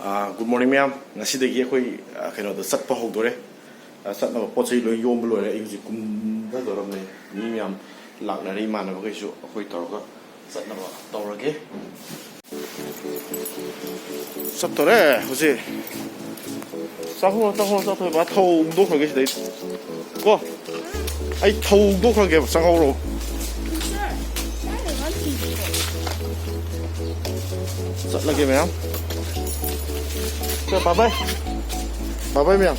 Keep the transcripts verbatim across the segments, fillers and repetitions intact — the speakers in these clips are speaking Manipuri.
ꯑꯥ, good morning ꯃꯌꯥꯝ꯫ ꯉꯁꯤꯗꯒꯤ ꯑꯩꯈꯣꯏ, ꯑꯥ, ꯀꯩꯅꯣꯗ ꯆꯠꯄ ꯍꯧꯗꯣꯔꯦ꯫ ꯑꯥ, ꯆꯠꯅꯕ ꯄꯣꯠ ꯆꯩ ꯂꯣꯏ ꯌꯣꯝꯕ ꯂꯣꯏꯔꯦ꯫ ꯑꯩ ꯍꯧꯖꯤꯛ ꯀꯨꯝꯊꯗꯣꯔꯝꯅꯦ꯫ ꯃꯤ ꯃꯌꯥꯝ ꯂꯥꯛꯅꯔꯦ, ꯏꯃꯥꯟꯅꯕꯈꯩꯁꯨ ꯑꯩꯈꯣꯏ ꯇꯧꯔꯒ ꯆꯠꯅꯕ ꯇꯧꯔꯒꯦ꯫ ꯆꯠꯇꯣꯔꯦ ꯍꯧꯖꯤꯛ꯫ ꯆꯪꯍꯧꯔꯣ, ꯆꯪꯍꯧꯔꯣ, ꯆꯠꯇꯣꯔꯦ꯫ ꯕꯥ, ꯊꯧ ꯍꯣꯡꯗꯣꯛꯈ꯭ꯔꯒꯦ ꯁꯤꯗꯩ꯫ ꯀꯣ, ꯑꯩ ꯊꯧ ꯍꯣꯡꯗꯣꯛꯈ꯭ꯔꯒꯦꯕ, ꯆꯪꯍꯧꯔꯣ꯫ ꯆꯠꯂꯒꯦ ꯃꯌꯥꯝ꯫ ꯁꯦ, bye bye꯫ Bye bye ꯃꯌꯥꯝ꯫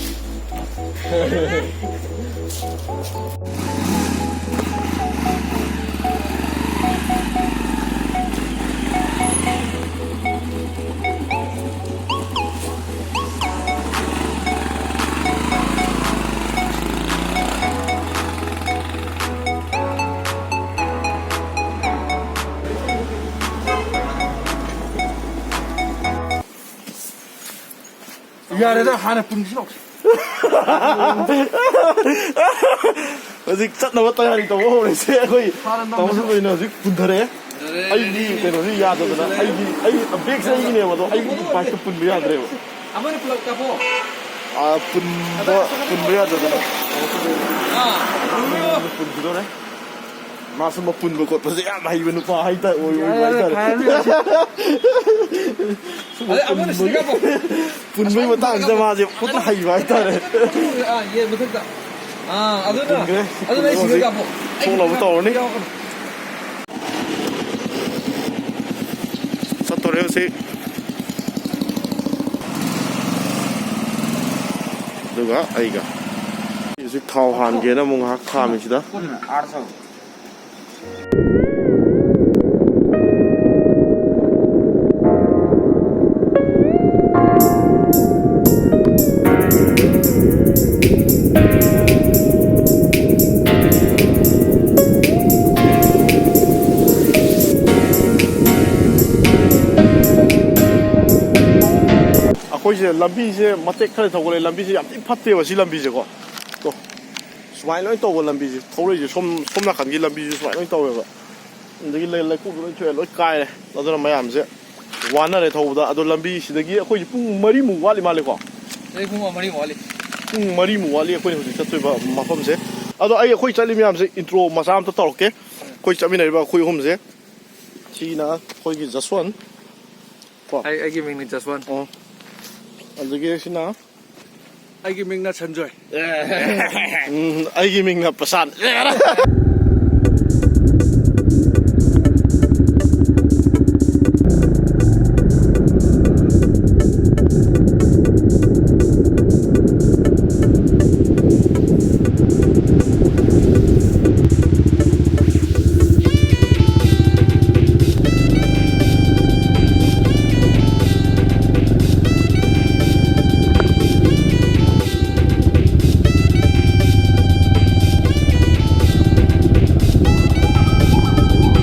ꯌꯥꯔꯦꯗ, ꯍꯥꯟꯅ ꯄꯨꯟꯁꯤꯜꯂꯛꯁꯤ꯫ ꯍꯧꯖꯤꯛ ꯆꯠꯅꯕ ꯇꯌꯥꯔꯤ ꯇꯧꯕ ꯍꯧꯔꯁꯦ ꯑꯩꯈꯣꯏ꯫ ꯍꯥꯟꯅ ꯅꯝꯕꯁꯤ ꯇꯥꯃꯣꯁꯨ ꯂꯣꯏꯅ ꯍꯧꯖꯤꯛ ꯄꯨꯟꯊꯔꯛꯑꯦ꯫ ꯑꯩꯒꯤ ꯀꯩꯅꯣꯁꯤ ꯌꯥꯗꯗꯅ, ꯑꯩꯒꯤ, ꯑꯩ ꯕꯦꯒꯁꯦ ꯑꯩꯒꯤꯅꯦꯕ, ꯑꯗꯣ ꯑꯩꯒꯤ ꯕꯥꯏꯛꯇ ꯄꯨꯟꯕ ꯌꯥꯗ꯭ꯔꯦꯕ꯫ ꯑꯃꯅ ꯄꯨꯂꯞ ꯀꯥꯞꯄꯣ꯫ ꯑꯥ, ꯄꯨꯟꯕ, ꯄꯨꯟꯕ ꯌꯥꯗꯗꯅ꯫ ꯑꯥ, ꯄꯨꯟꯈꯤꯗꯣꯔꯦ꯫ ꯃꯥꯁꯨ ꯃꯄꯨꯟꯕ ꯈꯣꯠꯄꯁꯦ ꯌꯥꯝ ꯍꯩꯕ ꯅꯨꯄꯥ ꯍꯥꯏꯇꯥꯔꯦ, ꯑꯣꯏ-, ꯑꯣꯏꯕ ꯌꯥꯔꯦ, ꯍꯥꯏꯇꯥꯔꯦ꯫ ꯈꯥꯏꯔꯅꯨ꯫ ꯑꯗꯩ ꯑꯃꯅ ꯁꯤꯗ ꯀꯥꯞꯄꯣ꯫ ꯄꯨꯟꯕꯒꯤ ꯃꯇꯥꯡꯁꯤꯗ ꯃꯥꯁꯦ ꯐꯖꯅ ꯍꯩꯕ ꯍꯥꯏꯇꯥꯔꯦ꯫ ꯑꯥ, ꯌꯦꯟ ꯃꯊꯛꯇ꯫ ꯑꯥ, ꯑꯗꯨꯅ, ꯄꯨꯟꯈ꯭ꯔꯦ꯫ ꯑꯗꯨꯅ ꯑꯩ ꯁꯤꯗ ꯍꯧꯖꯤꯛ ꯀꯥꯞꯄꯣ꯫ ꯊꯣꯛꯅꯕ ꯇꯧꯔꯅꯤ꯫ ꯌꯥꯎꯔꯛꯀꯅꯨ꯫ ꯆꯠꯇꯣꯔꯦ ꯍꯧꯖꯤꯛ꯫ ꯑꯗꯨꯒ ꯑꯩꯒ꯫ ꯍꯧꯖꯤꯛ ꯊꯥꯎ ꯍꯥꯟꯒꯦꯅ ꯑꯃꯨꯛ ꯉꯥꯏꯍꯥꯛ ꯈꯥꯝꯃꯤ ꯁꯤꯗ꯫ ꯑꯩꯈꯣꯏꯁꯦ ꯂꯝꯕꯤꯁꯦ ꯃꯇꯦꯛ ꯈꯔ ꯊꯧꯒꯠꯂꯦ, ꯂꯝꯕꯤꯁꯦ ꯌꯥꯝ ꯊꯤ ꯐꯠꯇꯦꯕ ꯁꯤ ꯂꯝꯕꯤꯁꯦꯀꯣ꯫ ꯇꯣ, ꯁꯨꯃꯥꯏꯅ ꯂꯣꯏ ꯇꯧꯕ ꯂꯝꯕꯤꯁꯦ, ꯊꯧꯔꯛꯏꯁꯦ ꯁꯣꯝ, ꯁꯣꯝ ꯅꯥꯀꯟꯒꯤ ꯂꯝꯕꯤꯁꯦ ꯁꯨꯃꯥꯏꯅ ꯂꯣꯏ ꯇꯧꯋꯦꯕ꯫ ꯑꯗꯒꯤ ꯂꯩ-, ꯂꯩꯀꯣꯛꯁꯨ ꯂꯣꯏ ꯊꯣꯛꯑꯦ, ꯂꯣꯏ ꯀꯥꯏꯔꯦ꯫ ꯑꯗꯨꯅ ꯃꯌꯥꯝꯁꯦ ꯋꯥꯅꯔꯦ ꯊꯧꯕꯗ꯫ ꯑꯗꯣ ꯂꯝꯕꯤꯁꯤꯗꯒꯤ ꯑꯩꯈꯣꯏꯁꯦ ꯄꯨꯡ ꯃꯔꯤꯃꯨꯛ ꯋꯥꯠꯂꯤ ꯃꯥꯜꯂꯦꯀꯣ꯫ ꯑꯩ ꯄꯨꯡ ꯃꯔꯤꯃꯨꯛ ꯋꯥꯠꯂꯤ꯫ ꯄꯨꯡ ꯃꯔꯤꯃꯨꯛ ꯋꯥꯠꯂꯤ ꯑꯩꯈꯣꯏꯅ ꯍꯧꯖꯤꯛ ꯆꯠꯇꯣꯏꯕ ꯃꯐꯝꯁꯦ꯫ ꯑꯗꯣ ꯑꯩ ꯑꯩꯈꯣꯏ ꯆꯠꯂꯤ ꯃꯌꯥꯝꯁꯦ intro ꯃꯆꯥ ꯑꯝꯇ ꯇꯧꯔꯛꯀꯦ꯫ ꯑꯩꯈꯣꯏ ꯆꯠꯃꯤꯟꯅꯔꯤꯕ ꯑꯩꯈꯣꯏ ꯑꯍꯨꯝꯁꯦ, ꯁꯤꯅ ꯑꯩꯈꯣꯏꯒꯤ ꯖꯁꯋꯟ ꯀꯣ꯫ ꯑꯩ, ꯑꯩꯒꯤ ꯃꯤꯡꯅ ꯖꯁꯋꯟ꯫ ꯑꯣ꯫ ꯑꯗꯒꯤ ꯁꯤꯅ ꯑꯩꯒꯤ ꯃꯤꯡꯅ ꯁꯟꯖꯣꯏ꯫ ꯎꯝ, ꯑꯩꯒꯤ ꯃꯤꯡꯅ ꯄ꯭ꯔꯁꯥꯟ꯫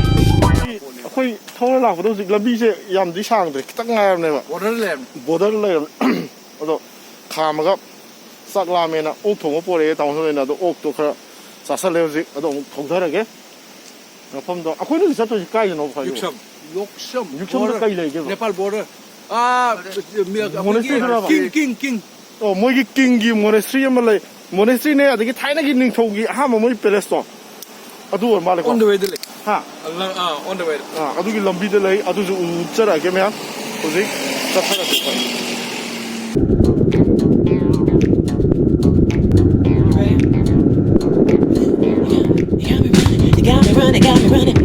ꯑꯩꯈꯣꯏ ꯊꯧꯔ ꯂꯥꯛꯄꯗ ꯍꯧꯖꯤꯛ ꯂꯝꯕꯤꯁꯦ ꯌꯥꯝꯗꯤ ꯁꯥꯡꯗ꯭ꯔꯦ, ꯈꯤꯇꯪ ꯉꯥꯏꯔꯕꯅꯦꯕ꯫ Border ꯂꯩꯔꯝꯅꯦ꯫ Border ꯂꯩꯔꯕꯅꯦ꯫ ꯑꯗꯣ ꯈꯥꯝꯃꯒ ꯆꯥꯛ ꯂꯥꯝꯃꯦꯅ ꯑꯣꯛ ꯊꯣꯡꯕ ꯄꯣꯔꯛꯑꯦ ꯇꯥꯃꯣ ꯁꯣꯏꯅ꯫ ꯑꯗꯣ ꯑꯣꯛꯇꯣ ꯈꯔ ꯆꯥꯁꯜꯂꯦ ꯍꯧꯖꯤꯛ꯫ ꯑꯗꯣ ꯑꯃꯨꯛ ꯊꯧꯊꯔꯒꯦ ꯃꯐꯝꯗꯣ꯫ ꯑꯩꯈꯣꯏꯅ ꯍꯧꯖꯤꯛ ꯆꯠꯇꯣꯏꯁꯦ ꯀꯥꯏꯗꯅꯣ ꯍꯥꯏꯗꯣ? ꯌꯨꯛꯁꯝ꯫ ꯌꯨꯛꯁꯝꯗ border꯫ ꯀꯩ ꯂꯩꯒꯦꯕ? Nepal border꯫ ꯑꯥ, ꯃꯤ-, Monastery ꯗꯨꯔꯕ? King, king, king꯫ ꯑꯣ, ꯃꯣꯏꯒꯤ kingꯒꯤ monastery ꯑꯃ ꯂꯩ꯫ Monasteryꯅꯦ, ꯑꯗꯒꯤ ꯊꯥꯏꯅꯒꯤ ꯅꯤꯡꯊꯧꯒꯤ ꯑꯍꯥꯟꯕ ꯃꯣꯏ palaceꯇꯣ꯫ ꯑꯗꯨ ꯑꯣꯏꯔ ꯃꯥꯜꯂꯦꯀꯣ꯫ On the wayꯗ ꯂꯩ꯫ ꯍꯥ? ꯑ, ꯑ, on the way꯫ ꯑꯥ, ꯑꯗꯨꯒꯤ ꯂꯝꯕꯤꯗ ꯂꯩ꯫ ꯑꯗꯨꯁꯨ ꯎꯠꯆꯔꯛꯑꯒꯦ ꯃꯌꯥꯝ꯫ ꯍꯧꯖꯤꯛ ꯆꯠꯊꯔꯁꯤ꯫ You got me running, got me running.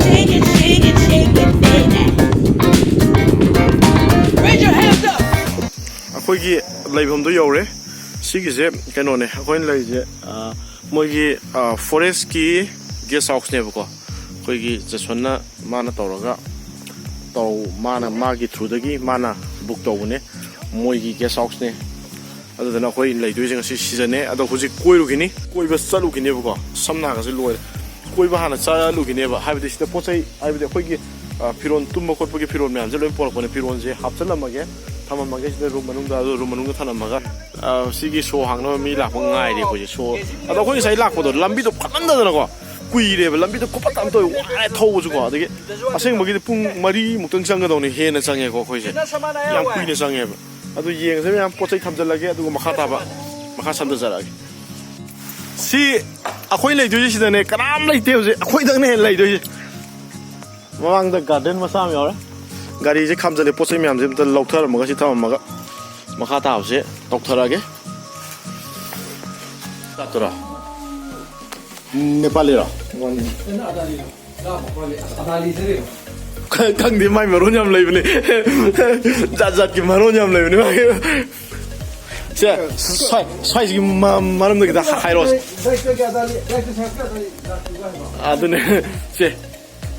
Shake it, shake it, shake it, baby. Raise your hands up. ꯑꯩꯈꯣꯏꯒꯤ ꯂꯩꯐꯝꯗꯣ ꯌꯧꯔꯦ꯫ ꯁꯤꯒꯤꯁꯦ ꯀꯩꯅꯣꯅꯦ, ꯑꯩꯈꯣꯏꯅ ꯂꯩꯔꯤꯁꯦ, ꯑ, ꯃꯣꯏꯒꯤ, ꯑ, forestꯀꯤ guest houseꯅꯦꯕꯀꯣ꯫ ꯑꯩꯈꯣꯏꯒꯤ ꯖꯁꯋꯟꯅ ꯃꯥꯅ ꯇꯧꯔꯒ ꯇꯧ-, ꯃꯥꯅ ꯃꯥꯒꯤ throughꯗꯒꯤ ꯃꯥꯅ book ꯇꯧꯕꯅꯦ꯫ ꯃꯣꯏꯒꯤ guest houseꯅꯦ꯫ ꯑꯗꯨꯗꯨꯅ ꯑꯩꯈꯣꯏ ꯂꯩꯗꯣꯏꯁꯦ ꯉꯁꯤ ꯁꯤꯗꯅꯦ꯫ ꯑꯗꯣ ꯍꯧꯖꯤꯛ ꯀꯣꯏꯔꯨꯈꯤꯅꯤ, ꯀꯣꯏꯕ ꯆꯠꯂꯨꯈꯤꯅꯦꯕꯀꯣ꯫ ꯁꯝꯅ ꯍꯥꯏꯔꯒꯁꯨ ꯂꯣꯏꯔꯦ꯫ ꯀꯣꯏꯕ ꯍꯥꯟꯅ ꯆꯠꯂꯨꯈꯤꯅꯦꯕ, ꯍꯥꯏꯕꯗꯤ ꯁꯤꯗ ꯄꯣꯠ ꯆꯩ, ꯍꯥꯏꯕꯗꯤ ꯑꯩꯈꯣꯏꯒꯤ, ꯑ, ꯐꯤꯔꯣꯜ, ꯇꯨꯝꯕ ꯈꯣꯠꯄꯒꯤ ꯐꯤꯔꯣꯜ ꯃꯌꯥꯝꯁꯦ ꯂꯣꯏ ꯄꯣꯔꯛꯄꯅꯦ꯫ ꯐꯤꯔꯣꯜꯁꯦ ꯍꯥꯞꯆꯜꯂꯝꯃꯒꯦ, ꯊꯝꯃꯝꯃꯒꯦ ꯁꯤꯗ room ꯃꯅꯨꯡꯗ꯫ ꯑꯗꯣ room ꯃꯅꯨꯡꯗ ꯊꯝꯂꯝꯃꯒ, ꯑ, ꯁꯤꯒꯤ show ꯍꯥꯡꯅꯕ ꯃꯤ ꯂꯥꯛꯄ ꯉꯥꯏꯔꯤ ꯑꯩꯈꯣꯏꯁꯦ꯫ Show, ꯑꯗꯣ ꯑꯩꯈꯣꯏ ꯉꯁꯥꯏ ꯂꯥꯛꯄꯗꯣ ꯂꯝꯕꯤꯗꯣ ꯐꯠꯃꯟꯗꯗꯅꯀꯣ, ꯀꯨꯏꯔꯦꯕ, ꯂꯝꯕꯤꯗꯣ ꯈꯨꯐꯠꯇ ꯑꯃ ꯇꯧꯋꯦ, ꯋꯥꯔꯦ ꯊꯧꯕꯁꯨꯀꯣ꯫ ꯑꯗꯒꯤ ꯑꯁꯦꯡꯕꯒꯤꯗꯤ ꯄꯨꯡ ꯃꯔꯤꯃꯨꯛꯇꯪ ꯆꯪꯒꯗꯧꯅꯤ, ꯍꯦꯟꯅ ꯆꯪꯉꯦꯀꯣ ꯑꯩꯈꯣꯏꯁꯦ, ꯌꯥꯝ ꯀꯨꯏꯅ ꯆꯪꯉꯦꯕ꯫ ꯑꯗꯨ ꯌꯦꯡꯉꯁꯦ ꯃꯌꯥꯝ, ꯄꯣꯠ ꯆꯩ ꯊꯝꯖꯤꯜꯂꯒꯦ, ꯑꯗꯨꯒ ꯃꯈꯥ ꯇꯥꯕ ꯃꯈꯥ ꯁꯝꯊꯖꯔꯛꯑꯒꯦ꯫ ꯁꯤ ꯑꯩꯈꯣꯏ ꯂꯩꯗꯣꯏꯁꯦ ꯁꯤꯗꯅꯦ, ꯀꯅꯥꯝ ꯂꯩꯇꯦ ꯍꯧꯖꯤꯛ, ꯑꯩꯈꯣꯏꯗꯪꯅꯦ ꯍꯦꯟꯅ ꯂꯩꯗꯣꯏꯁꯦ꯫ ꯃꯃꯥꯡꯗ ꯒꯥꯔꯗꯦꯟ ꯃꯆꯥ ꯑꯃ ꯌꯥꯎꯔꯦ꯫ ꯒꯥꯔꯤꯁꯦ ꯈꯥꯝꯖꯜꯂꯦ, ꯄꯣꯠ ꯆꯩ ꯃꯌꯥꯝꯁꯦ ꯑꯝꯇ ꯂꯧꯊꯔꯝꯃꯒ ꯁꯤ ꯊꯝꯃꯝꯃꯒ ꯃꯈꯥ ꯇꯥꯕꯁꯦ ꯇꯧꯊꯔꯛꯑꯒꯦ꯫ ꯆꯥꯠꯇꯨꯔꯣ? ꯅꯦꯄꯥꯂꯤꯔꯣ? ꯈ-, ꯈꯪꯗꯦ, ꯃꯥꯏ ꯃꯔꯣꯟ ꯌꯥꯝ ꯂꯩꯕꯅꯦ꯫ ꯖꯥꯠ ꯖꯥꯠꯀꯤ ꯃꯔꯣꯟ ꯌꯥꯝ ꯂꯩꯕꯅꯦ ꯃꯥꯒꯤ꯫ ꯁꯦ, ꯁ꯭ꯋꯥꯏ-, ꯁ꯭ꯋꯥꯏꯁꯤꯒꯤ ꯃ-, ꯃꯔꯝꯗ ꯈꯤꯇꯪ ꯍꯥꯏꯔꯛꯑꯣꯁꯦ꯫ ꯑꯗꯨꯅꯦ꯫ ꯁꯦ,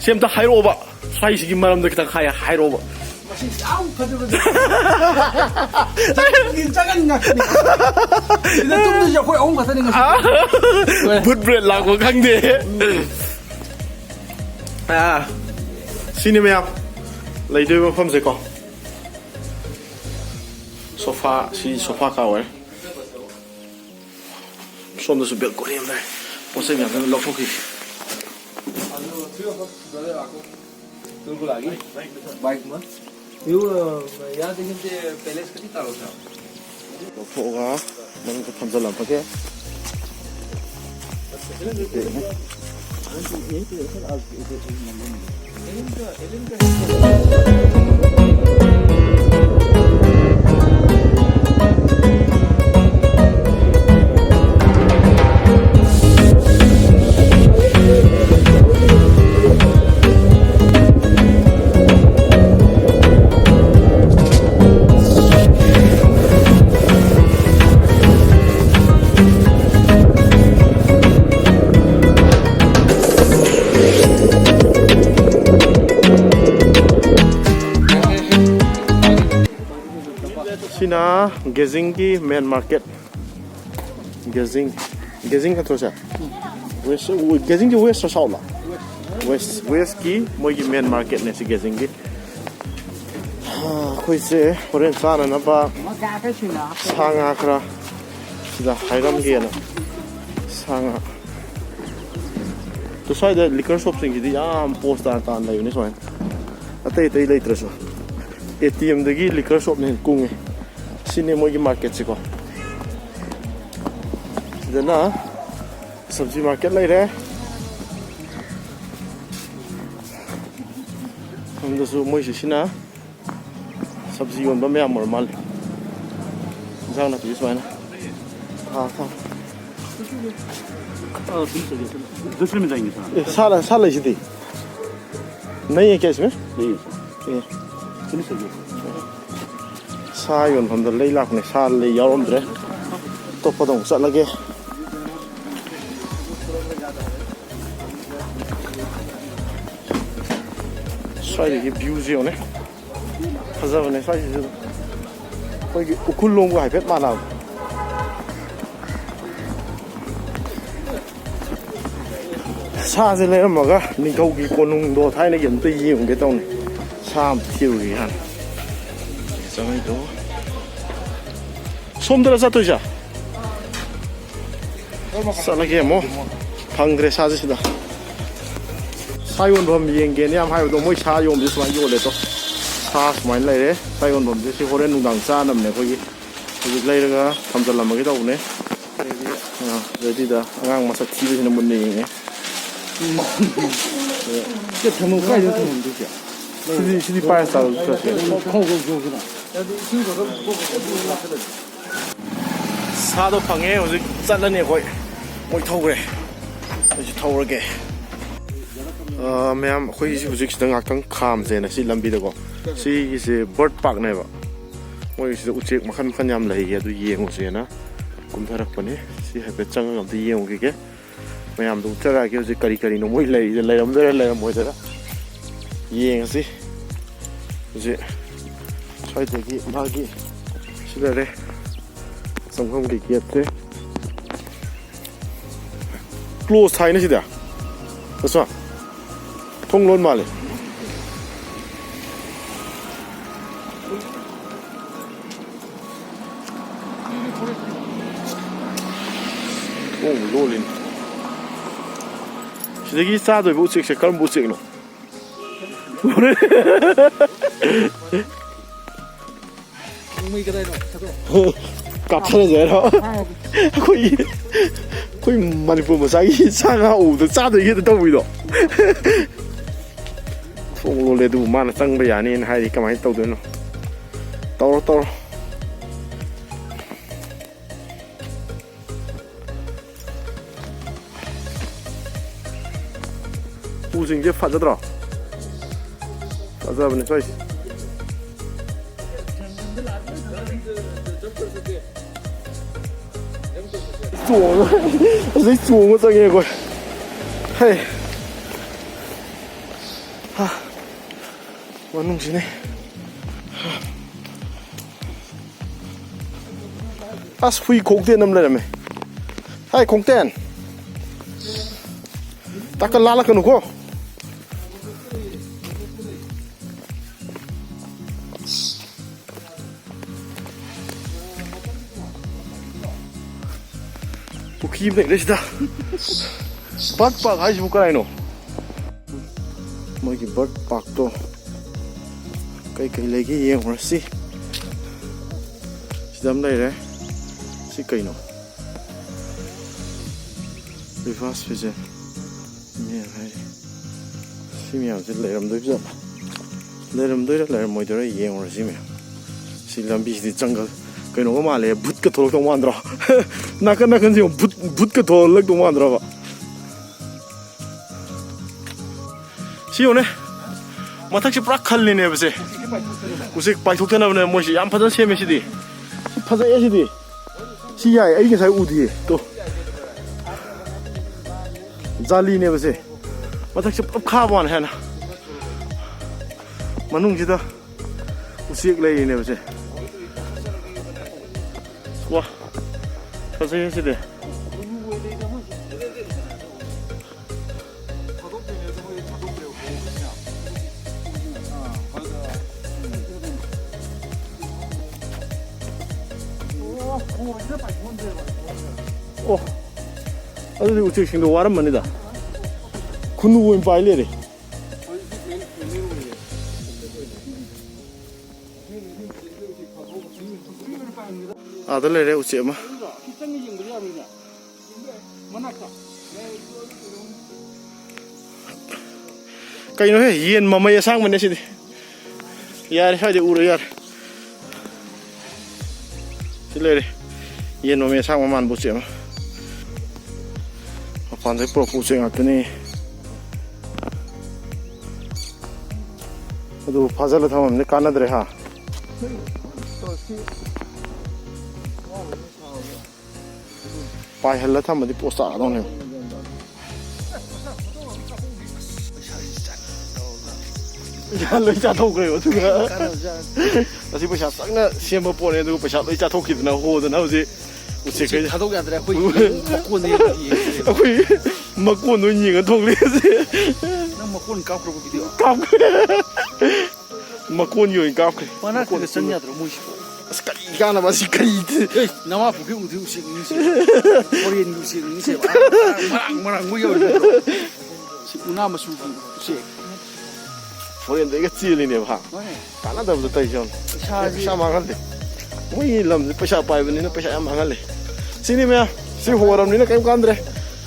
ꯁꯤ ꯑꯝꯇ ꯍꯥꯏꯔꯛꯑꯣꯕ꯫ ꯁ꯭ꯋꯥꯏꯁꯤꯒꯤ ꯃꯔꯝꯗ ꯈꯤꯇꯪ ꯍꯥꯏ-, ꯍꯥꯏꯔꯛꯑꯣꯕ꯫ ꯃꯁꯤ ꯌꯥꯝ ꯐꯖꯕ ꯖꯒꯥꯅꯤ꯫ ꯖꯒꯟ ꯉꯥꯛꯇꯅꯤ꯫ ꯁꯤꯗ ꯇꯨꯝꯗꯣꯏꯁꯦ ꯑꯩꯈꯣꯏ ꯑꯍꯨꯝ ꯈꯛꯇꯅꯤ ꯉꯁꯤ꯫ ꯕꯨꯠ ꯕ꯭ꯔꯦꯗ ꯂꯥꯛꯄ ꯈꯪꯗꯦ꯫ ꯑꯥ, ꯁꯤꯅꯤ ꯃꯌꯥꯝ ꯂꯩꯗꯣꯏꯕ ꯃꯐꯝꯁꯦꯀꯣ꯫ ꯁꯣꯐꯥ, ꯁꯤ ꯁꯣꯐꯥ ꯀꯥ ꯑꯣꯏꯔꯦ꯫ ꯁꯣꯝꯗꯁꯨ ꯕꯦꯜꯀꯣꯅꯤ ꯑꯃ ꯂꯩ꯫ ꯄꯣꯠ ꯆꯩ ꯃꯌꯥꯝꯁꯦ ꯂꯧꯊꯣꯛꯈꯤꯒꯦ꯫ ꯂꯧꯊꯣꯛꯑꯒ ꯃꯅꯨꯡꯗ ꯊꯝꯖꯤꯜꯂꯝꯃꯒꯦ꯫ ꯁꯤꯅ ꯒꯦꯖꯤꯡꯒꯤ ꯃꯦꯟ ꯃꯥꯔꯀꯦꯠ꯫ ꯒꯦꯖꯤꯡ, ꯒꯦꯖꯤꯡ ꯅꯠꯇ꯭ꯔꯣ ꯁꯦ? ꯋꯦꯁ, ꯒꯦꯖꯤꯡꯁꯦ ꯋꯦꯁ ꯁꯥꯎꯠꯂꯣ? ꯋꯦꯁ, ꯋꯦꯁꯀꯤ ꯃꯣꯏꯒꯤ ꯃꯦꯟ ꯃꯥꯔꯀꯦꯠꯅꯦ ꯁꯤ ꯒꯦꯖꯤꯡꯒꯤ꯫ ꯑꯩꯈꯣꯏꯁꯦ ꯍꯣꯔꯦꯟ ꯆꯥꯅꯅꯕ ꯁꯥ ꯉꯥ ꯈꯔ ꯁꯤꯗ ꯍꯥꯏꯔꯝꯒꯦꯅ꯫ ꯁꯥ ꯉꯥ꯫ ꯁ꯭ꯋꯥꯏꯗ liquor shopꯁꯤꯡꯁꯤꯗꯤ ꯌꯥꯝ ꯄꯣꯁ ꯇꯥꯅ ꯇꯥꯅ ꯂꯩꯕꯅꯦ ꯁꯨꯃꯥꯏꯅ, ꯑꯇꯩ ꯑꯇꯩ ꯂꯩꯇ꯭ꯔꯁꯨ꯫ ꯑꯦ ꯇꯤ ꯑꯦꯝꯗꯒꯤ liquor shopꯅ ꯍꯦꯟꯅ ꯀꯨꯡꯉꯦ꯫ ꯁꯤꯅꯤ ꯃꯣꯏꯒꯤ marketꯁꯦꯀꯣ꯫ ꯁꯤꯗꯅ ꯁꯕꯖꯤ market ꯂꯩꯔꯦ꯫ ꯁꯣꯝꯗꯁꯨ ꯃꯣꯏꯁꯤ ꯁꯤꯅ ꯁꯕꯖꯤ ꯌꯣꯟꯕ ꯃꯌꯥꯝ ꯑꯣꯏꯔ ꯃꯥꯜꯂꯦ꯫ ꯏꯟꯖꯥꯡ ꯅꯥꯄꯤ ꯁꯨꯃꯥꯏꯅ ꯊꯥ ꯊꯥ꯫ ꯑꯦ, ꯁꯥ ꯂꯩ-, ꯁꯥ ꯂꯩꯁꯤꯗꯤ꯫ ꯅꯩꯌꯦ ꯀꯦꯁꯃꯦ? ꯑꯦ꯫ ꯁꯥ ꯌꯣꯟꯐꯝꯗ ꯂꯩ ꯂꯥꯛꯄꯅꯦ꯫ ꯁꯥ ꯂꯩ ꯌꯥꯎꯔꯝꯗ꯭ꯔꯦ꯫ ꯑꯇꯣꯞꯄꯗ ꯑꯃꯨꯛ ꯆꯠꯂꯒꯦ꯫ ꯁ꯭ꯋꯥꯏꯗꯒꯤ viewꯁꯦ ꯌꯦꯡꯉꯨꯅꯦ꯫ ꯐꯖꯕꯅꯦ ꯁ꯭ꯋꯥꯏꯁꯤꯁꯨ ꯑꯗꯨꯝ꯫ ꯑꯩꯈꯣꯏꯒꯤ ꯎꯈ꯭ꯔꯨꯜ ꯂꯣꯝꯒ ꯍꯥꯏꯐꯦꯠ ꯃꯥꯟꯅꯕ꯫ ꯁꯥꯁꯦ ꯂꯩꯔꯝꯃꯒ ꯅꯤꯡꯊꯧꯒꯤ ꯀꯣꯅꯨꯡꯗꯣ ꯊꯥꯏꯅꯒꯤ ꯑꯝꯇ ꯌꯦꯡꯉꯨꯒꯦ ꯇꯧꯅꯤ꯫ ꯁꯥ ꯑꯝꯇ ꯊꯤꯔꯨꯒꯦ ꯍꯥꯟꯅ꯫ ꯆꯪꯉꯛꯏꯗꯣ꯫ ꯁꯣꯝꯗꯔ ꯆꯠꯇꯣꯏꯁꯦ? ꯆꯠꯂꯒꯦ ꯑꯃꯨꯛ꯫ ꯐꯪꯗ꯭ꯔꯦ ꯁꯥꯁꯦ ꯁꯤꯗ꯫ ꯁꯥ ꯌꯣꯟꯐꯝ ꯌꯦꯡꯒꯦꯅ ꯌꯥꯝ ꯍꯥꯏꯕꯗꯣ, ꯃꯣꯏ ꯁꯥ ꯌꯣꯟꯕꯁꯦ ꯁꯨꯃꯥꯏꯅ ꯌꯣꯜꯂꯦ ꯇꯣ꯫ ꯁꯥ ꯁꯨꯃꯥꯏꯅ ꯂꯩꯔꯦ꯫ ꯁꯥ ꯌꯣꯟꯐꯝꯁꯦ ꯁꯤ ꯍꯣꯔꯦꯟ ꯅꯨꯡꯗꯥꯡ ꯆꯥꯅꯕꯅꯦ ꯑꯩꯈꯣꯏꯒꯤ꯫ ꯍꯧꯖꯤꯛ ꯂꯩꯔꯒ ꯊꯝꯖꯜꯂꯝꯃꯒꯦ ꯇꯧꯕꯅꯦ꯫ ꯑꯥ, readyꯗ ꯑꯉꯥꯡ ꯃꯁꯛ ꯊꯤꯕꯁꯤꯅ ꯃꯨꯟꯅ ꯌꯦꯡꯉꯦ꯫ ꯁꯤ ꯊꯝꯃꯣ, ꯀꯥꯏꯗ ꯊꯝꯃꯝꯗꯣꯏꯁꯦ? ꯁꯤꯗꯤ, ꯁꯤꯗꯤ ꯄꯥꯏꯔ ꯆꯥꯔꯁꯨ ꯆꯠꯁꯦ꯫ ꯈꯥꯎ ꯈꯥꯎ ꯆꯣꯛꯁꯤꯅ꯫ ꯁꯥꯗꯣ ꯐꯪꯉꯦ, ꯍꯧꯖꯤꯛ ꯆꯠꯂꯅꯤ ꯑꯩꯈꯣꯏ꯫ ꯃꯣꯏ ꯊꯧꯈ꯭ꯔꯦ, ꯑꯩꯁꯨ ꯊꯧꯔꯒꯦ꯫ ꯑꯥ, ꯃꯌꯥꯝ, ꯑꯩꯈꯣꯏꯒꯤꯁꯤ ꯍꯧꯖꯤꯛ ꯁꯤꯗ ꯉꯥꯛꯇꯪ ꯈꯥꯝꯁꯦꯅ ꯁꯤ ꯂꯝꯕꯤꯗꯀꯣ꯫ ꯁꯤꯒꯤꯁꯦ bird parkꯅꯦꯕ꯫ ꯃꯣꯏꯒꯤꯁꯤꯗ ꯎꯆꯦꯛ ꯃꯈꯜ ꯃꯈꯜ ꯌꯥꯝ ꯂꯩꯌꯦ, ꯑꯗꯨ ꯌꯦꯡꯉꯨꯁꯦꯅ ꯀꯨꯝꯊꯔꯛꯄꯅꯦ꯫ ꯁꯤ ꯍꯥꯏꯐꯦꯠ ꯆꯪꯉꯒ ꯑꯝꯇ ꯌꯦꯡꯉꯨꯈꯤꯒꯦ꯫ ꯃꯌꯥꯝꯗꯣ ꯎꯠꯆꯔꯛꯑꯒꯦ ꯍꯧꯖꯤꯛ ꯀꯔꯤ ꯀꯔꯤꯅꯣ ꯃꯣꯏ ꯂꯩꯔꯤꯁꯦ, ꯂꯩꯔꯝꯗꯣꯏꯔꯥ ꯂꯩꯔꯝꯃꯣꯏꯗꯣꯏꯔꯥ ꯌꯦꯡꯉꯁꯤ꯫ ꯍꯧꯖꯤꯛ ꯁ꯭ꯋꯥꯏꯗꯒꯤ ꯃꯥꯒꯤ ꯁꯤ ꯂꯩꯔꯦ, ꯆꯪꯐꯝꯒꯤ gateꯁꯦ꯫ Close ꯊꯥꯏꯅ ꯁꯤꯗ꯫ ꯑꯁꯥ꯫ ꯊꯣꯡ ꯂꯣꯟ ꯃꯥꯜꯂꯦ꯫ ꯊꯣꯡ ꯂꯣꯜꯂꯤꯅꯤ꯫ ꯁꯤꯗꯒꯤ ꯆꯥꯗꯣꯏꯕ ꯎꯆꯦꯛꯁꯦ ꯀꯔꯝꯕ ꯎꯆꯦꯛꯅꯣ? ꯅꯣꯡꯃꯩ ꯀꯗꯥꯏꯅꯣ? ꯊꯥꯗꯣꯛ꯫ ꯀꯥꯞꯊꯔꯁꯦ ꯍꯥꯏꯔꯣ? ꯑꯩꯈꯣꯏꯒꯤ, ꯑꯩꯈꯣꯏ ꯃꯅꯤꯄꯨꯔ ꯃꯆꯥꯒꯤ ꯁꯥ ꯉꯥ ꯎꯕꯗ ꯆꯥꯗꯣꯏꯒꯤ ꯍꯦꯛꯇ ꯇꯧꯕꯤꯗꯣ꯫ ꯊꯣꯡ ꯂꯣꯜꯂꯦ, ꯑꯗꯨꯕꯨ ꯃꯥꯅ ꯆꯪꯕ ꯌꯥꯅꯤꯅ ꯍꯥꯏꯔꯤ꯫ ꯀꯃꯥꯏꯅ ꯇꯧꯗꯣꯏꯅꯣ? ꯇꯧꯔꯣ, ꯇꯧꯔꯣ꯫ ꯎꯁꯤꯡꯁꯦ ꯐꯖꯗ꯭ꯔꯣ? ꯐꯖꯕꯅꯦ ꯁ꯭ꯋꯥꯏꯁꯦ꯫ ꯆꯣꯡꯉ, ꯑꯁꯤꯗꯩ ꯆꯣꯡꯉ ꯆꯪꯉꯦ ꯑꯩꯈꯣꯏ꯫ ꯍꯩ꯫ ꯍꯥ꯫ ꯃꯅꯨꯡꯁꯤꯅꯦ꯫ ꯑꯁ, ꯍꯨꯏ ꯈꯣꯡꯇꯦꯟ ꯑꯃ ꯂꯩꯔꯝꯃꯦ꯫ ꯍꯥꯏ, ꯈꯣꯡꯇꯦꯟ꯫ ꯇꯥꯀ ꯂꯥꯜꯂꯛꯀꯅꯨꯀꯣ꯫ ꯄꯨꯈ꯭ꯔꯤ ꯑꯃ ꯂꯩꯔꯦ ꯁꯤꯗ꯫ ꯕꯥꯔꯗ ꯄꯥꯔꯛ ꯍꯥꯏꯁꯤꯕꯨ ꯀꯗꯥꯏꯅꯣ? ꯃꯣꯏꯒꯤ ꯕꯥꯔꯗ ꯄꯥꯔꯛꯇꯣ ꯀꯩꯀꯩ ꯂꯩꯒꯦ ꯌꯦꯡꯉꯨꯔꯁꯤ꯫ ꯁꯤꯗ ꯑꯃ ꯂꯩꯔꯦ꯫ ꯁꯤ ꯀꯩꯅꯣ? ꯔꯤꯚꯥꯁ ꯐꯤꯖꯦꯟ꯫ ꯃꯌꯥꯝ ꯍꯥꯏꯔꯤ꯫ ꯁꯤ ꯃꯌꯥꯝꯁꯦ ꯂꯩꯔꯝꯗꯣꯏꯕ ꯖꯥꯠꯂ? ꯂꯩꯔꯝꯗꯣꯏꯔꯥ ꯂꯩꯔꯝꯃꯣꯏꯗꯣꯏꯔꯥ ꯌꯦꯡꯉꯨꯔꯁꯤ ꯃꯌꯥꯝ꯫ ꯁꯤ ꯂꯝꯕꯤꯁꯤꯗꯤ ꯖꯪꯒꯜ ꯀꯩꯅꯣꯒ ꯃꯥꯜꯂꯦ, ꯚꯨꯠꯀ ꯊꯣꯛꯂꯛꯇꯧ ꯃꯥꯟꯗ꯭ꯔꯣ? ꯅꯥꯀꯟ ꯅꯥꯀꯟꯁꯦ ꯌꯦꯡꯉꯨ, ꯚꯨꯠ, ꯚꯨꯠꯀ ꯊꯣꯛꯂꯛꯇꯧ ꯃꯥꯟꯗ꯭ꯔꯕ? ꯁꯤ ꯌꯦꯡꯉꯨꯅꯦ, ꯃꯊꯛꯁꯦ ꯄꯨꯔꯥ ꯈꯜꯂꯤꯅꯦꯕ ꯁꯦ꯫ ꯎꯆꯦꯛ ꯄꯥꯏꯊꯣꯛꯇꯅꯕꯅꯦ ꯃꯣꯏꯁꯦ ꯌꯥꯝ ꯐꯖꯅ ꯁꯦꯝꯃꯦ ꯁꯤꯗꯤ꯫ ꯁꯤ ꯐꯖꯩꯌꯦ ꯁꯤꯗꯤ꯫ ꯁꯤ ꯌꯥꯏ, ꯑꯩ ꯉꯁꯥꯏ ꯎꯗꯤꯌꯦ꯫ ꯇꯣ꯫ ꯖꯥꯂꯤꯅꯦꯕ ꯁꯦ꯫ ꯃꯊꯛꯁꯦ ꯄꯨꯂꯞ ꯈꯥꯕ ꯋꯥꯅꯦ ꯍꯥꯏꯅ꯫ ꯃꯅꯨꯡꯁꯤꯗ ꯎꯆꯦꯛ ꯂꯩꯔꯤꯅꯦꯕ ꯁꯦ꯫ ꯋꯥ꯫ ꯐꯖꯩꯌꯦ ꯁꯤꯗꯤ꯫ ꯑꯣ꯫ ꯑꯗꯨꯗꯤ ꯎꯆꯦꯛꯁꯤꯡꯗꯣ ꯋꯥꯔꯝꯃꯅꯤꯗ꯫ ꯈꯨꯅꯨ ꯑꯣꯏꯅ ꯄꯥꯏ ꯂꯩꯔꯦ꯫ ꯑꯥꯗ ꯂꯩꯔꯦ ꯎꯆꯦꯛ ꯑꯃ꯫ ꯀꯩꯅꯣꯍꯦ, ꯌꯦꯟ ꯃꯃꯩ ꯑꯁꯥꯡꯕꯅꯦ ꯁꯤꯗꯤ꯫ ꯌꯥꯔꯦ, ꯁ꯭ꯋꯥꯏꯗꯩ ꯎꯔꯣ, ꯌꯥꯔꯦ꯫ ꯁꯤ ꯂꯩꯔꯦ꯫ ꯌꯦꯟ ꯃꯃꯩ ꯑꯁꯥꯡꯕ ꯃꯥꯟꯕ ꯎꯆꯦꯛ ꯑꯃ꯫ ꯃꯄꯥꯟꯗꯩ ꯄꯨꯔꯛꯄ ꯎꯆꯦꯛ ꯉꯥꯛꯇꯅꯤ꯫ ꯑꯗꯨ ꯐꯥꯖꯤꯜꯂ ꯊꯝꯃꯝꯅꯤ, ꯀꯥꯟꯅꯗ꯭ꯔꯦ ꯍꯥ꯫ ꯄꯥꯏꯍꯜꯂ ꯊꯝꯃꯗꯤ ꯄꯣꯁ ꯇꯥꯒꯗꯧꯅꯦꯕ꯫ ꯄꯩꯁꯥ ꯂꯣꯏ ꯆꯥꯊꯣꯛꯈ꯭ꯔꯦꯕ ꯑꯗꯨꯒ꯫ ꯉꯁꯤ ꯄꯩꯁꯥ ꯆꯪꯅ ꯁꯦꯝꯕ ꯄꯣꯠꯅꯦ, ꯑꯗꯨꯒ ꯄꯩꯁꯥ ꯂꯣꯏ ꯆꯥꯊꯣꯛꯈꯤꯗꯅ ꯍꯣꯗꯅ ꯍꯧꯖꯤꯛ ꯎꯆꯦꯛ ꯎꯆꯦꯛ ꯊꯥꯗꯣꯛ ꯌꯥꯗ꯭ꯔꯦ, ꯑꯩꯈꯣꯏ ꯌꯦꯡ-, ꯃꯀꯣꯟꯗ ꯌꯦꯡꯉꯗꯤ ꯌꯦꯡꯉꯦ꯫ ꯑꯩꯈꯣꯏ ꯃꯀꯣꯟꯗ ꯑꯣꯏꯅ ꯌꯦꯡꯉ ꯊꯣꯛꯂꯛꯑꯦ꯫ ꯅꯪ ꯃꯀꯣꯟ ꯀꯥꯞꯈ꯭ꯔꯕ ꯚꯤꯗꯤꯑꯣ? ꯀꯥꯞꯈ꯭ꯔꯦ꯫ ꯃꯀꯣꯟꯒꯤ ꯑꯣꯏꯅ ꯀꯥꯞꯈ꯭ꯔꯦ꯫ ꯃꯅꯥꯛꯇꯒ ꯆꯪ ꯌꯥꯗ꯭ꯔꯣ ꯃꯣꯏꯁꯤꯕꯣ? ꯑꯁ, ꯀꯔꯤ ꯀꯥꯟꯅꯕ ꯑꯁꯤ ꯀꯔꯤ? ꯑꯦ, ꯅꯃꯥ ꯄꯨꯈ꯭ꯔꯤ ꯎꯗ꯭ꯔꯤ ꯎꯆꯦꯛꯅꯤ ꯁꯤ꯫ ꯐꯣꯔꯦꯟꯒꯤ ꯎꯆꯦꯛꯅꯤ ꯁꯤ꯫ ꯃꯔꯥꯡ ꯃꯔꯥꯡ ꯃꯣꯏ ꯌꯧꯔꯤ ꯅꯠꯇ꯭ꯔꯣ? ꯁꯤ ꯎꯅꯥ ꯃꯆꯨꯒꯤ ꯎꯆꯦꯛ꯫ ꯐꯣꯔꯦꯟꯗꯩꯒ ꯆꯦꯜꯂꯤꯅꯦꯕ ꯍꯥ꯫ ꯃꯥꯅꯦ꯫ ꯀꯥꯟꯅꯗꯕꯗ ꯇꯧꯔꯤꯁꯦ ꯌꯦꯡꯉꯨ꯫ ꯄꯩꯁꯥꯁꯤ ꯄꯩꯁꯥ ꯃꯥꯡꯍꯜꯂꯦ꯫ ꯃꯣꯏꯒꯤ ꯂꯝꯁꯦ ꯄꯩꯁꯥ ꯄꯥꯏꯕꯅꯤꯅ ꯄꯩꯁꯥ ꯌꯥꯝ ꯃꯥꯡꯍꯜꯂꯦ꯫ ꯁꯤꯅꯤ ꯃꯌꯥꯝ꯫ ꯁꯤ ꯍꯣꯔꯝꯅꯤꯅ ꯀꯔꯤꯝ ꯀꯥꯟꯗ꯭ꯔꯦ꯫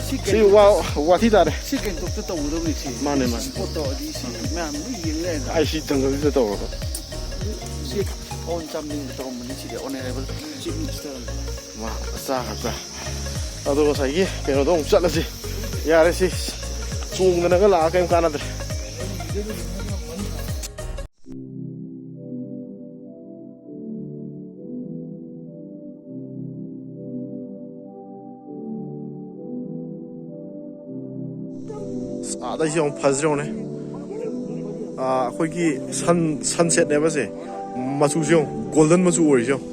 ꯁꯤ ꯁꯤ ꯀꯩꯅꯣ ꯋꯥ-, ꯋꯥꯊꯤ ꯇꯥꯔꯦ꯫ ꯁꯤ ꯀꯩꯅꯣꯇ ꯇꯧꯒꯗꯕꯅꯤ ꯁꯤ꯫ ꯃꯥꯅꯦ, ꯃꯥꯅꯦ꯫ ꯁꯤ ꯄꯣꯠ ꯇꯧꯔꯗꯤ ꯁꯤ ꯃꯌꯥꯝ ꯂꯣꯏ ꯌꯦꯡ ꯂꯩꯔꯦ꯫ ꯑꯥꯏ ꯁꯤ ꯖꯪꯒꯜꯁꯤꯗ ꯇꯧꯔꯒ꯫ ꯁꯤ ꯄꯋꯟ ꯆꯥꯝꯅꯤꯡꯗ ꯇꯧꯔꯝꯕꯅꯤ ꯁꯤꯗꯤ ꯑꯣꯅꯔꯦꯕꯜ ꯆꯤꯐ ꯃꯤꯅꯤꯁꯇꯔ꯫ ꯃꯥ ꯆꯥꯒꯗ꯭ꯔꯥ? ꯑꯗꯣ ꯉꯁꯥꯏꯒꯤ ꯀꯩꯅꯣꯗꯣ ꯑꯃꯨꯛ ꯆꯠꯂꯁꯤ꯫ ꯌꯥꯔꯦ ꯁꯤ ꯆꯣꯡꯗꯅꯒ ꯂꯥꯛꯑ ꯀꯔꯤꯝ ꯀꯥꯟꯅꯗ꯭ꯔꯦ꯫ ꯑꯁ, ꯑꯥꯗꯩꯁꯦ ꯌꯦꯡꯉꯨ, ꯐꯖꯗ꯭ꯔꯣꯅꯦ? ꯑꯥ, ꯑꯩꯈꯣꯏꯒꯤ ꯁꯟ, ꯁꯟꯁꯦꯠꯅꯦꯕ ꯁꯦ꯫ ꯃꯆꯨꯁꯦ ꯌꯦꯡꯉꯨ, ꯒꯣꯜꯗꯟ ꯃꯆꯨ ꯑꯣꯏꯔꯤꯁꯦ ꯌꯦꯡꯉꯨ꯫